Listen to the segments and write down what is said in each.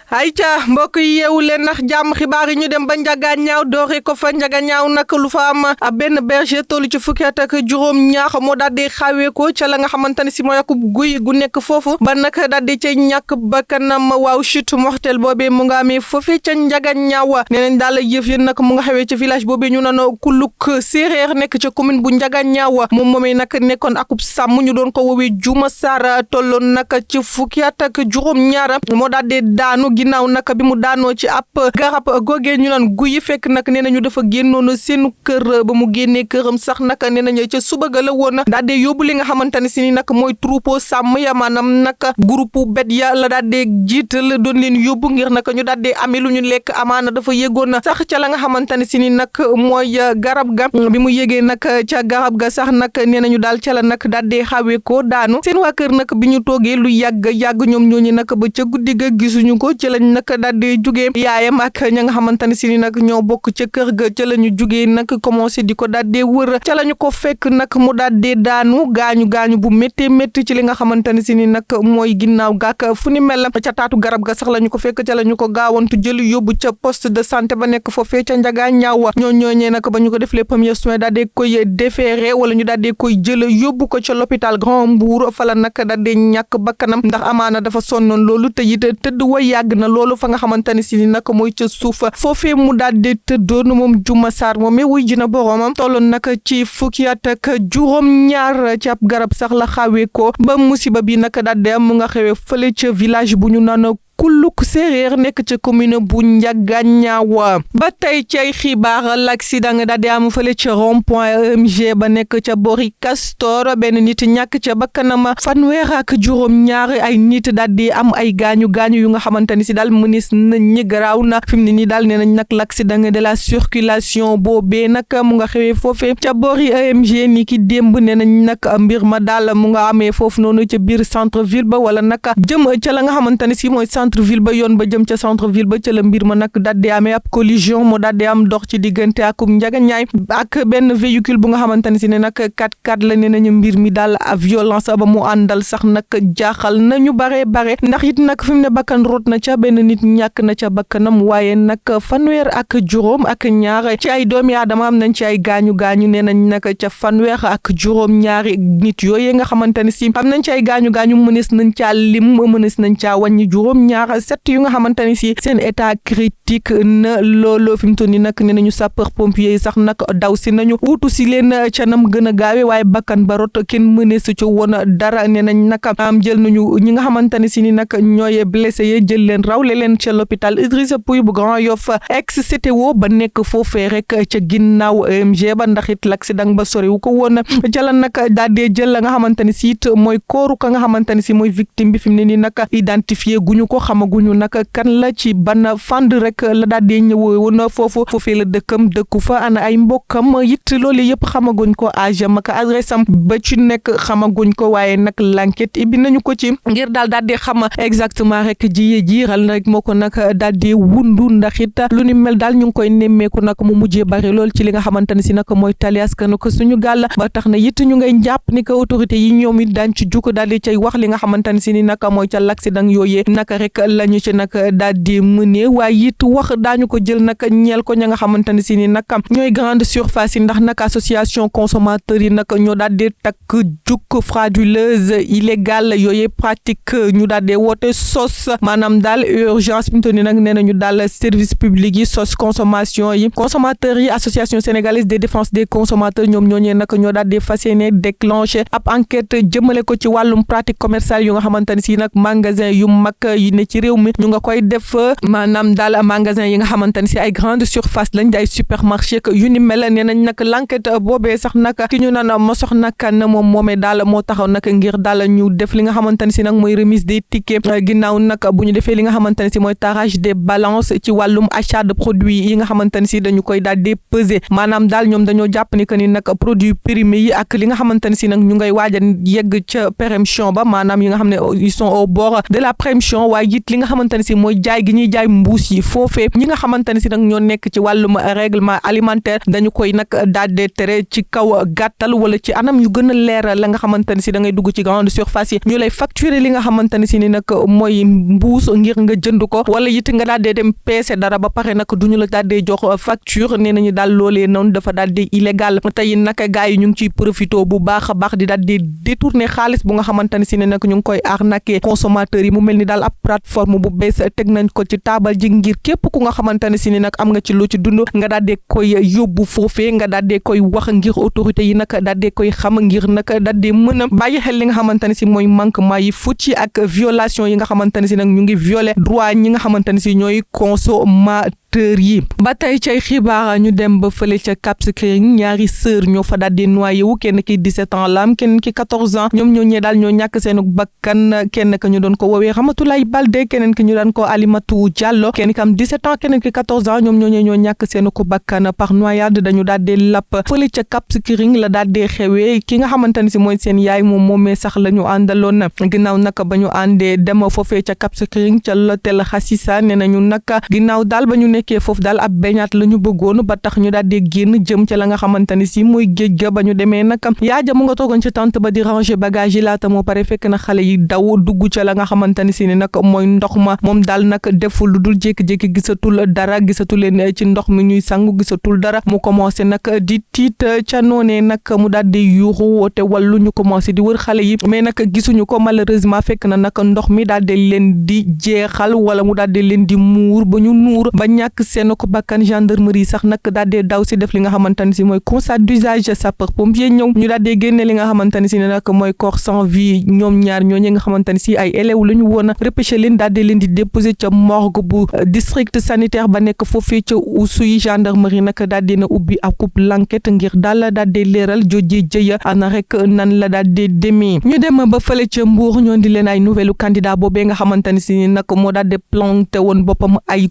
ayca mbokk yi yeewu leen ndax jàmm xibaar yi ñu dem ba njagaan ñaaw doore ko fa njaga ñaaw nag lu fa am benn berger tollu ci fukki at ak juróom ñaar moo daal di xawee ko ca la nga xamante ne si mooy akub guy gu nekk foofu ba nag daal di ca ñàkk bakkanam waaw chute mortelle boobee mu nga amee foofee ca njagaan ñaaw nee nañ daal yëf yi nag mu nga xewee ca village boobee ñu naan kuluk séeréer nekk ca commune bu njagaan ñaaw moom moomee nag nekkoon akub sàmm ñu doon ko woowee Juma Sarr tolloon nag ci fukki at ak juróom ñaar moo daal di daanu ginnaaw nag bi mu daanoo ci ab garab googee ñu naan guy fekk nag nee nañu dafa génnoon seenu kër ba mu génnee këram sax nag nee nañu ca suba ga la woon daal di yóbbu li nga xamante ne si ni nag mooy troupeau sàmm ya maanaam nag groupe bet ya la daal di jiital doon leen yóbbu ngir nag ñu daal di amee lu ñu lekk amaana dafa yéegoon sax ca la nga xamante ne si ni nag mooy garab ga bi mu yégee nag ca garab ga sax nag nee nañu daal ca la nag daal di xawee ko daanu seen waa kër nag bi ñu toogee lu yàgg ñoom ñooñu nag ba ca guddi ga gisuñu ko ci lañ nag daal di jugee yaayam ak ña nga xamante ne si ni nag ñoo bokk ca kër ga ca la ñu jugee nag commencé di ko daal di wër ca la ñu ko fekk nag mu daal di daanu gaañu bu métti ci li nga xamante ne si ni nag mooy ginnaaw gàkk fu ni mel ca taatu garab ga sax la ñu ko fekk ca la ñu ko gaawantu jël yóbbu ca poste de santé ba nekk foofee ca njagaa ñaaw ñooñee nag ba ñu ko def les premiers soins daal di koy déféré wala ñu daal di koy jël yóbbu ko ca l'hôpital Grand Mbour fa la nag daal di ñàkk bakkanam ndax amaana dafa sonnoon loolu te it tëdd wa yàgg na loolu fa nga xamante ne si ni nag mooy ca suuf foofee mu daal di tëddoon moom Juma Sarr moom wuy ji na boroomam tolloon nag ci fukki at ak juróom ñaar ci ab garab sax la xawee ko ba musiba bi nag daal di am mu nga xewee fële ca village bu ñu naan kuluk séeréer nekk ca commune bu Njagañaaw ba tey ci ay xibaar l'accident daal di am fële ca rond-point EMG ba nekk ca bori Castor benn nit ñàkk ca bakkanam fanweer ak juróom ñaar ay nit daal di am ay gaañu yu nga xamante ni si daal mënees nañ ñi garaaw na fi mu ne nii daal nee nañ nag l'accident de la circulation boobee nag mu nga xewee foofee ca bori EMG ni ki démb nee nañ nag mbir ma daal mu nga amee foofu noonu ca biir centre ville ba wala nag jëm ca la nga xamante ne si mooy centre ville ba yoon ba jëm ca centre ville ba ca la mbir ma nag daal di amee ab collision moo daal di am dox ci diggante akum njagañaay ak benn véhicule bu nga xamante ne si ne nag 4x4 la nee nañu mbir mi daal a violence ba mu àndal sax nag jaaxal nañu bare ndax it nag fi mu ne bakkan rot na ca benn nit ñàkk na ca bakkanam waaye nag fanweer ak juróom ak ñaar ci ay doomi aadama am nañ ci ay gaañu nee nañ nag ca fanweer ak juróom ñaari nit yooyu nga xamante ne si am nañ ci ay gaañu mënees nañ caa lim mënees nañ caa wàññi juróom ñaar set yu nga xamante ne si seen état critique na loolu fi mu toll nii nag nee nañu sapeur pompier yi sax nag daw si nañu wuutu si leen ca nam gën a gaawe waaye bakkan barot kenn mënee su ci woon dara nee nañ nag am jël nañu ñi nga xamante ne si ni nag ñooy blessé yi jël leen rawle leen ca l'hôpital Idrissa Pouye bu Grand Yoff ex CTO ba nekk foofee rek ca ginnaaw EMG ba ndax it l'accident ba soriwu ko woon ca la nag daal di jël la nga xamante ne si it mooy kooru ka nga xamante ne si mooy victime bi fi mu ne nii nag identifié guñu ko xamaguñu nag kan la ci ban fànn rek la daal di ñëwee woon foofee la dëkku fa ana ay mbokkam it loolu yëpp xamaguñ ko âge am ak adresse am ba ci nekk xamaguñ ko waaye nag l'enquête ibbi nañu ko ci ngir daal di xam exactement rek jiiral rek moo ko nag daal di wundu ndax it lu ni mel daal ñu ngi koy nemmeeku nag mu mujjee bari lool ci li nga xamante ne si nag mooy tali askan ko suñu gàll ba tax na it ñu ngay jàpp ni que autorité yi ñoom it daañ ci jukk daal di cay wax li nga xamante ne si ni nag mooy ca l'accident yooyee naka rek lañu ci nag daal di mëne waaye it wax daañu ko jël nag ñeel ko ña nga xamante ne si ni nag ñooy grande surface yi ndax nag association consommateurs yi nag ñoo daal di takk jukk frauduleuse illégale yooyu pratique ñu daal di woote sos maanaam daal urgence bi mu toll nii nag nee nañu daal service public yi sos consommation yi consommateurs yi association sénégalaise de défense des consommateurs ñoom ñooñee nag ñoo daal di fas yéene déclenché ab enquête jëmale ko ci wàllum pratique commerciale yu nga xamante ne si nag magasin yu mag yi ne ci réew mi ñu nga koy def maanaam daal magasin yi nga xamante ne si ay grande surface lañ di ay supermarché yu ni mel nee nañ nag l'enquête boobee sax nag ki ñu naan ma soxna kan moom moomee daal moo taxaw nag ngir daal ñu def li nga xamante ne si nag mooy remise des tickets ginnaaw nag bu ñu defee li nga xamante ne si mooy tarage des balances ci wàllum achat de produits yi nga xamante ne si dañu koy daal di peser maanaam daal ñoom dañoo jàpp ni que ni nag produits périmés yi ak li nga xamante ne si nag ñu ngay waaj a yegg ca péremption ba maanaam yi nga xam ne ils sont au bord de la péremption waaye it li nga xamante ne si mooy jaay gi ñuy jaay mbuus yi foofee ñi nga xamante ne si nag ñoo nekk ci wàllum règlement alimentaire dañu koy nag daal di tere ci kaw gàttal wala ci anam yu gën a leeral la nga xamante ne si da ngay dugg ci grande surface yi ñu lay facturer li nga xamante ne si ni nag mooy mbuus ngir nga jënd ko wala it nga daal di dem peese dara ba pare nag duñu la daal di jox facture nee nañu daal loolee noonu dafa daal di illégal tey nag gars yi ñu ngi ciy profité bu baax a baax di daal di détourner xaalis bu nga xamante ne si ne nag ñu ngi koy arnaquer consommateurs yi mu mel ni daal ab plateforme bu bees teg nañ ko ci taabal ji ngir képp ku nga xamante ne si ni nag am nga ci lu ci dund nga daal di koy yóbbu foofee nga daal di koy wax ngir autorité yi nag daal di koy xam ngir nag daal di mën a bàyyi xel li nga xamante ne si mooy manquement yi fucc ak violation yi nga xamante ne si nag ñu ngi violer droit ñi nga xamante ne si ñooy consommateur yi ba tey cay xibaar ñu dem ba fële ca Cap Skirring ñaari sœur ñoo fa daal di noyé wu kenn ki 17 ans la am kenn ki 14 ans ñoom ñoo ñee daal ñoo ñàkk seenu bakkan kenn ka ñu doon ko woowee Ramatoulaye Baldé keneen ki ñu daan ko Alimatou Diallo kenn ki am 17 ans keneen ki 14 ans ñoom ñoo ñee ñoo ñàkk seenu ko bakkan par noyade dañu daal di lapp fële ca Cap Skirring la daal di xewee ki nga xamante ne si mooy seen yaay moom moomee sax la ñu àndaloon ginnaaw nag ba ñu àndee dem foofee ca Cap Skirring ca l'hôtel Hassisa nee nañu nag ginnaaw daal ba ñu nekkee foofu daal ab beñaat la ñu bëggoon ba tax ñu daal di génn jëm ca la nga xamante ne si mooy géej ga ba ñu demee nag yaaja mu nga toogoon ci tente ba di ranger bagage yi laata moo pare fekk na xale yi daw dugg ca la nga xamante ne si ne nag mooy ndox ma moom daal nag deful lu dul jékki-jékki gisatul dara gisatul leen ci ndox mi ñuy sangu gisatul dara mu commencé nag di tiit ca noonee nag mu daal di yuuxu woote wàllu ñu commencé di wër xale yi mais nag gisuñu ko malheureusement fekk na nag ndox mi daal di leen di jeexal wala mu daal di leen di muur ba ñu nuur ba ñàkk seen ko bakkan gendarmerie sax nag daal di daw si def li nga xamante ne si mooy constat d'usage sapeur pompier ñëw ñu daal di génne li nga xamante ne si ne nag mooy corps sans vie ñoom ñaar ñooñu nga xamante ne si ay élèves la ñu woon repêché leen daal di leen di déposer ca morgue bu district sanitaire ba nekk foofee ca Oussouye gendarmerie nag daal di na ubbi ab coupe l'enquête ngir daal di leeral jojee jëya ana rek nan la daal di demee ñu dem ba fële ca Mbour ñoo di leen ay nouvelle candidat boobee nga xamante ne si nag moo daal di planté woon boppam ay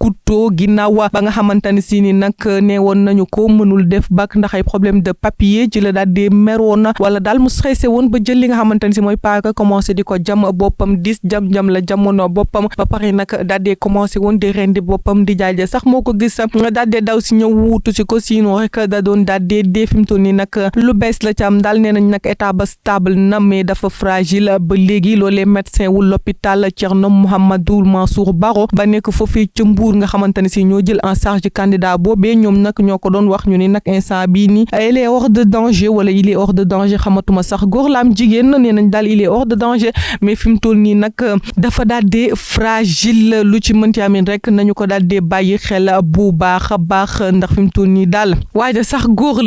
couteau ginnaaw ba nga xamante ne si ni nag nee woon nañu ko mënul def bac ndax ay problème de papier ci la daal di meroon wala daal mu stressé woon ba jël li nga xamante ne si mooy paaka commencé di ko jam boppam dis jam-jam la jamono boppam ba pare nag daal di commencé woon di rendi boppam di jaaja sax moo ko gis daal di daw si ñëw wuutu si ko sinon rek da doon daal di dee fi mu toll nii nag lu bees la ci am daal nee nañ nag état ba stable na mais dafa fragile ba léegi loolee médecin wu l'hôpital Thierno Mouhamadou Mansour Baro ba nekk foofii ci Mbour nga xamante ne si ñoo jël en charge candidat boobee ñoom nag ñoo ko doon wax ñu ni nag instant bii nii il est hors de danger wala il est hors de danger xamatuma sax góor la am jigéen nee nañ daal il est hors de danger mais fi mu toll nii nag dafa daal di fragile lu ci mënti amin rek nañu ko daal di bàyyi xel bu baax a baax ndax fi mu toll nii daal waaye sax góor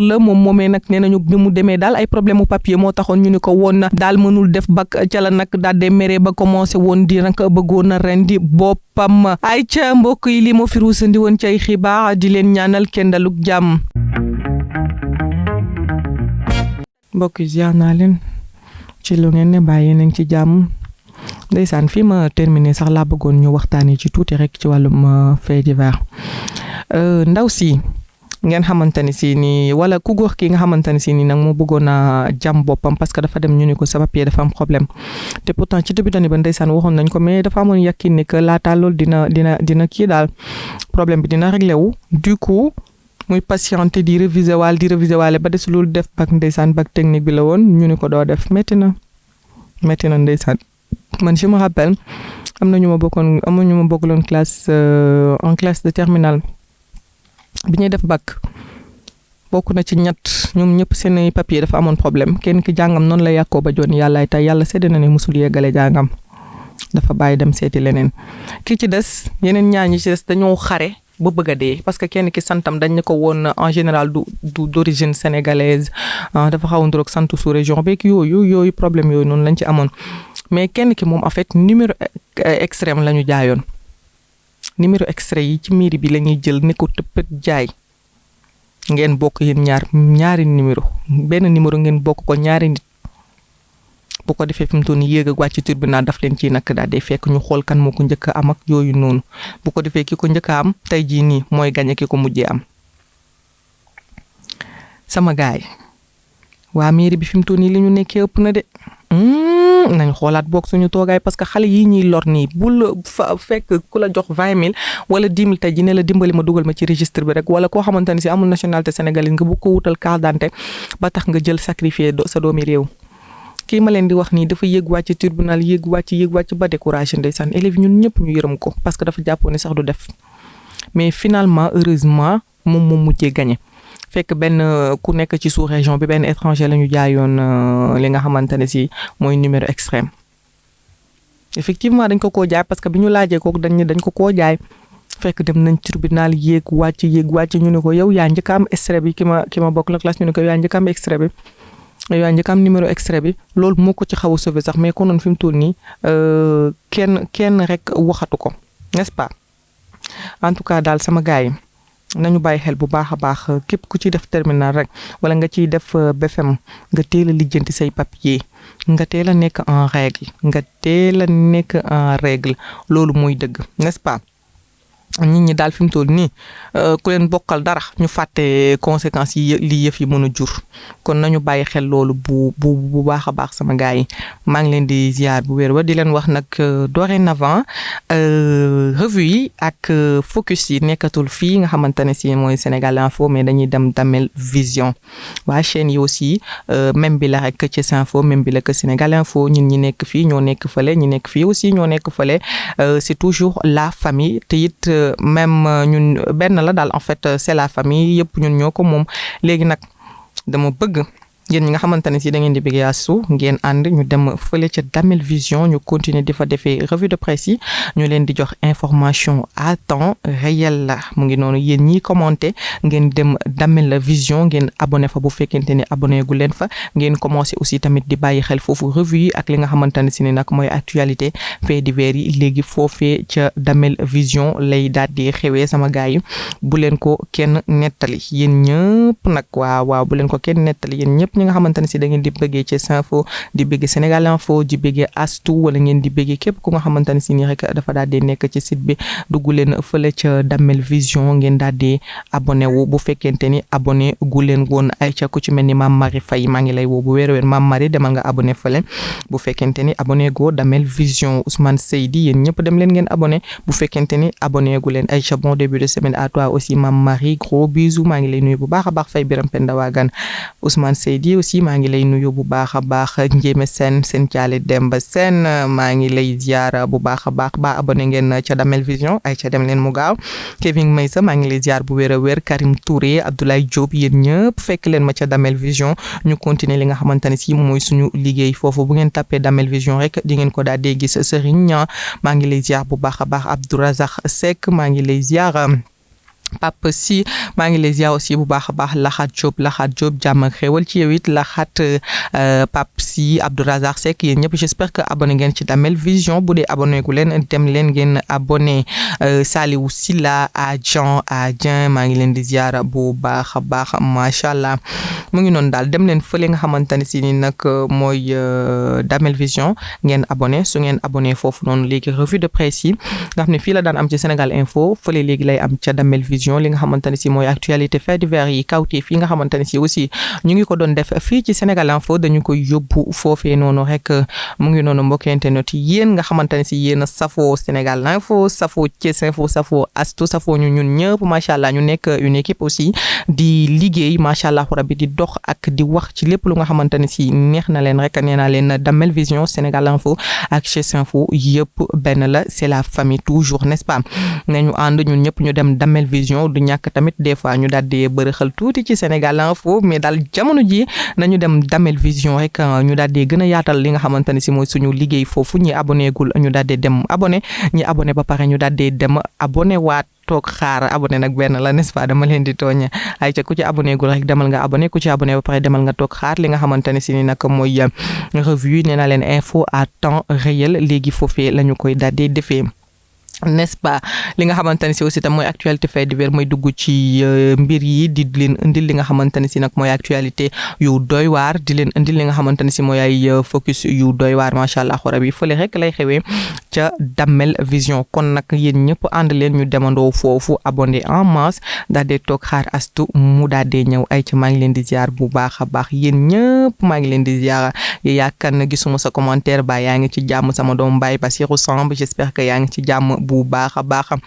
la moom moomee nag nee nañu bi mu demee daal ay problème mu papier moo taxoon ñu ni ko woon daal mënul def bac ca la nag daal di mere ba commencé woon di nag bëggoon a rendi boppam ay ca mbokk yi li moo fi ruusandi woon ci ay xibaar di leen ñaanal kenn daluk jàmm. mbokk yi ziar naa leen ci lu ngeen ne bàyyi nañ ci jàmm ndeysaan fii ma terminé sax laa bëggoon ñu waxtaanee ci tuuti rek ci wàllum fait divers ndaw si ngeen xamante ne si ni wala ku góor ki nga xamante ne si ni nag moo bëggoon a jàmm boppam parce que dafa dem ñu ni ko sa papier dafa am problème te pourtant ci début d'année ba ndeysaan waxoon nañ ko mais dafa amoon yàqin ne que laata loolu dina kii daal problème bi dina réglé wu du coup muy patienté di réviser waale ba des loolu def bac ndeysaan bac technique bi la woon ñu ni ko doo def métti na ndeysaan man je me rappelle am na ñu ma bokkaloon classe en classe de terminale bi ñuy def bac bokk na ci ñett ñoom ñëpp seen papier dafa amoon problème kenn ki jàngam noonu la yàqoo ba joon yàllaay tey yàlla sédd na ne musul yeggale jàngam dafa bàyyi dem seeti leneen ki ci des yeneen ñaar ñi ci des dañoo xare ba bëgg a dee parce que kenn ki santam dañ ne ko woon en général du d'origine sénégalaise dafa xaw a nduroog sant sous région beeg yooyu problème yooyu noonu lañ ci amoon mais kenn ki moom en fait numéro extrême la ñu jaayoon numéro extrait yi ci mairie bi la ñuy jël ne ko tëppët jaay ngeen bokk yéen ñaari numéro benn numéro ngeen bokk ko ñaari nit bu ko defee fi mu toll nii yéeg ak wàcc tribunal daf leen ci nag daal di fekk ñu xool kan moo ko njëkk a am ak yooyu noonu bu ko defee ki ko njëkk a am tey jii nii mooy gañe ki ko mujjee am. sama gaay waa mairie bi fi mu toll nii li ñu nekkee ëpp na de nañ xoolaat boog suñu toogaay parce que xale yi ñuy lor nii bul fekk ku la jox 20 000 wala 10 000 tey ji ne la dimbali ma dugal ma ci registre bi rek wala koo xamante ne si amul nationalité sénégalaise nga bu ko wutal carte d'identité ba tax nga jël sacrifier sa doomi réew. kii ma leen di wax nii dafa yéeg wàcc tribunal yéeg wàcc ba découragé ndeysaan élèves ñun ñëpp ñu yërëm ko parce que dafa jàppoon ne sax du def mais finalement heureusement moom mujjee gagné. fekk benn ku nekk ci sous région bi benn étranger la ñu jaayoon li nga xamante ne si mooy numéro extrême effectivement dañ ko koo jaay parce que bi ñu laajee kooku dañ ko koo jaay fekk dem nañ tribunal yéeg wàcc ñu ne ko yow yaa njëkk am extrait bi ki ma bokk la classe ñu ne ko yaa njëkk am extrait bi yaa njëkk am numéro extrait bi loolu moo ko ci xaw a sauvé sax mais konoon fi mu toll nii kenn rek waxatu ko n'est-ce pas en tout cas daal sama gars yi nañu bàyyi xel bu baax a baax képp ku ci def terminal rek wala nga ciy def BFM nga teel a lijjanti say papier nga teel a nekk en règle loolu mooy dëgg n'est-ce pas nit ñi daal fi mu toll nii ku leen bokkal dara ñu fàtte conséquences yi li yëf yi mën a jur kon nañu bàyyi xel loolu bu baax a baax sama gars yi maa ngi leen di ziar bu wér ba di leen wax nag dorénavant revue yi ak focus yi nekkatul fii nga xamante ne si mooy Sénégal Info mais dañuy dem Damel Vision waa chaîne yi aussi même bi la rek Thiès Info même bi la que Sénégal Info ñun ñi nekk fii ñoo nekk fële ñi nekk fii aussi ñoo nekk fële c'est toujours la famille te it même ñun benn la daal en fait c'est la famille yëpp ñun ñoo ko moom léegi nag dama bëgg yéen ñi nga xamante ne si da ngeen di bëgg Astou ngeen ànd ñu dem fële ca Damel Vision ñu continuer di fa defee revue de presse yi ñu leen di jox information à temps réel la mu ngi noonu yéen ñiy commenter ngeen dem Damel Vision ngeen abonné fa bu fekkente ni abonné gu leen fa ngeen commencé aussi tamit di bàyyi xel foofu revue yi ak li nga xamante ne si ni nag mooy actualité fait divers yi léegi foofee ca Damel Vision lay daal di xewee sama gars yi bu leen ko kenn nettali yéen ñëpp nag waaw bu leen ko kenn nettali yéen ñëpp ñi nga xamante ne si da ngeen di bëggee Thiès Info di bëggee Sénégal Info di bëggee Astou wala ngeen di bëggee képp ku nga xamante ne si nii rek dafa daal di nekk ci site bi dugg leen fële ca Damel Vision ngeen daal di abonné wu bu fekkente ni abonné gu leen woon ay ca ku ci mel ni Mame Marie Faye maa ngi lay woo bu wér Mame Marie demal nga abonné fële bu fekkente ni abonné goo Damel Vision Ousmane Seydi yéen ñëpp dem leen ngeen abonné bu fekkente ni abonné gu leen ay ca bon début de semaine à toi aussi Mame Marie gros bisous maa ngi lay nuyu bu baax a baax Faye Biram Penda Wagan Ousmane Seydi aussi maa ngi lay nuyu bu baax a baax Njéeme Sène seen caale Demba Sène maa ngi lay ziar bu baax a baax ba abonné ngeen ca Damel Vision ay ca dem leen mu gaaw Kevin Maysa maa ngi lay ziar bu wér a wér Karim Touré Abdoulaye Diop yéen ñëpp fekk leen ma ca Damel Vision ñu continuer li nga xamante ne si mooy suñu liggéey foofu bu ngeen tapé Damel Vision rek di ngeen ko daal di gis Serigne Niang maa ngi lay ziar bu baax a baax Abdourazak Seck maa ngi lay ziar Pape Si maa ngi lay ziar aussi bu baax a baax Laxat Diop jàmm ak xéwal ci yow it Laxat Pape Si Abdourazak Seck yéen ñëpp j'espère que abonné ngeen ci Damel Vision bu dee abonné gu leen dem leen ngeen abonné Saliou Silla Adjan maa ngi leen di ziar bu baax a baax macha allah mu ngi noonu daal dem leen fële nga xamante ne si ni nag mooy Damel Vision ngeen abonné su ngeen abonné foofu noonu léegi revue de presse yi nga xam ne fii la daan am ci Sénégal Info fële léegi lay am ca Damel Vision li nga xamante ne si mooy actualité fait divers yi kawteef yi nga xamante ne si aussi ñu ngi ko doon def fii ci Sénégal Info dañu koy yóbbu foofee noonu rek mu ngi noonu mbokk internet yi yéen nga xamante ne si yéen a safoo Sénégal Info safoo Thiès Info safoo Astou safoo ñun ñëpp macha allah ñu nekk une équipe aussi di liggéey macha allah rabbi di dox ak di wax ci lépp lu nga xamante ne si neex na leen rek nee naa leen Damel Vision Sénégal Info ak Thiès Info yëpp benn la c'est la famille toujours n'est-ce pas nañu ànd ñun ñëpp ñu dem Damel Vision du ñàkk tamit des fois ñu daal di bërëxal tuuti ci Sénégal Info mais daal jamono ji nañu dem Damel Vision rek ñu daal di gën a yaatal li nga xamante ne si mooy suñu liggéey foofu ñi abonné gul ñu daal di dem abonné ñi abonné ba pare ñu daal di dem abonné waat toog xaar abonné nag benn la n'est-ce pas dama leen di tooñ ay ca ku ci abonné gul rek demal nga abonné ku ci abonné ba pare demal nga toog xaar li nga xamante ne si ni nag mooy revue nee naa leen info à temps réel léegi foofee la ñu koy daal di defee n'est-ce pas li nga xamante ne si aussi tam mooy actualité fait divers mooy dugg ci mbir yi di leen indil li nga xamante ne si nag mooy actualité yu doy waar di leen indil li nga xamante ne si mooy ay focus yu doy waar macha allah rabi fële rek lay xewee ca Damel Vision kon nag yéen ñëpp ànd leen ñu demandoo foofu abonné en masse daal di toog xaar astu mu daal di ñëw ay ca maa ngi leen di ziar bu baax a baax yéen ñëpp maa ngi leen di ziar yaakaar na gisuma sa commentaire ba yaa ngi ci jàmm sama doom Baye Bassirou Samb j'espère que yaa ngi ci jàmm bu baax a baax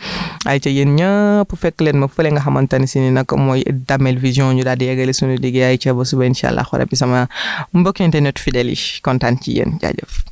ay ca yéen ñëpp fekk leen ma fële nga xamante ne si ni nag mooy Damel Vision ñu daal di yeggale suñu liggéey ay ca ba suba incha allah rabbi sama mbokk internet fidèles yi kontaan ci yéen jaajëf.